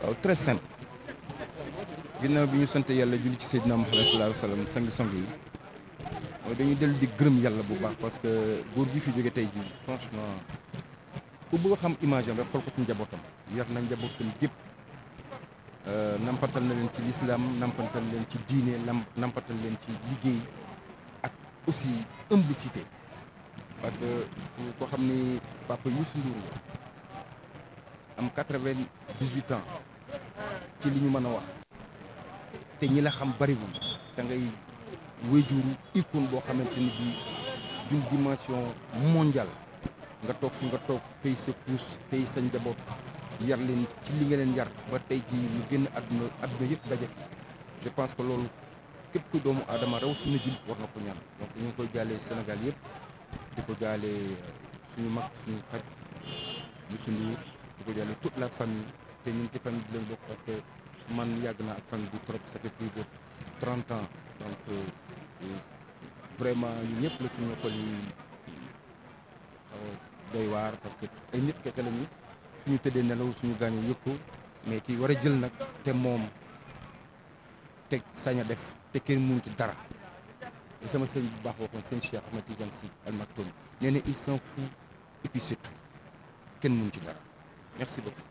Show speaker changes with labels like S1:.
S1: waaw très simple ginnaaw bi ñu sant yàlla julli ci Seydina Muhammad sallallahu alayhi wa sallam sang-sang yi mooy dañuy dellu di gërëm yàlla bu baax parce que góor gi fi jóge tey jii franchement ku bëgg a xam image am rek xool ko ci njabootam yar na njabootam gépp nampatal na leen ci lislaam nampatal leen ci diine nampatal leen ci liggéey ak aussi humblicité parce que ko xam ni papa Youssou Ndour am 98 ans ci li ñu mën a wax te ñi la xam bariwul da ngay wéjuru icône boo xamante ni bii d'une dimension mondiale nga toog fi nga toog tey sa puus tey sa njaboot yar leen ci li nga leen yar ba tey jii ñu génn àdduna yëpp daje je pense que loolu képp ku doomu aadama rawatina jullit war na ko ñaan donc ñu ngi koy jaalee Sénégal yëpp di ko jaalee suñu mag suñu xarit Youssou Ndour di ko jaalee toute la famille te ñun ci famille bi leen bokk parce que man yàgg naa ak famille bi trop ça fait plus de 30 ans donc vraiment ñu ñëpp la suñu xol yi doy waar parce que ay nit kese lañu suñu tëddee nelaw suñu gaañoo yëg ko mais kii war a jël nag te moom te sañ a def te kenn mënu ci dara li sama sëñ bu baax waxoon sëñ Cheikh Ahmed Tidiane Sy Al Maktoum nee na il s'en fout et puis c'est tout kenn mënu ci dara merci beaucoup.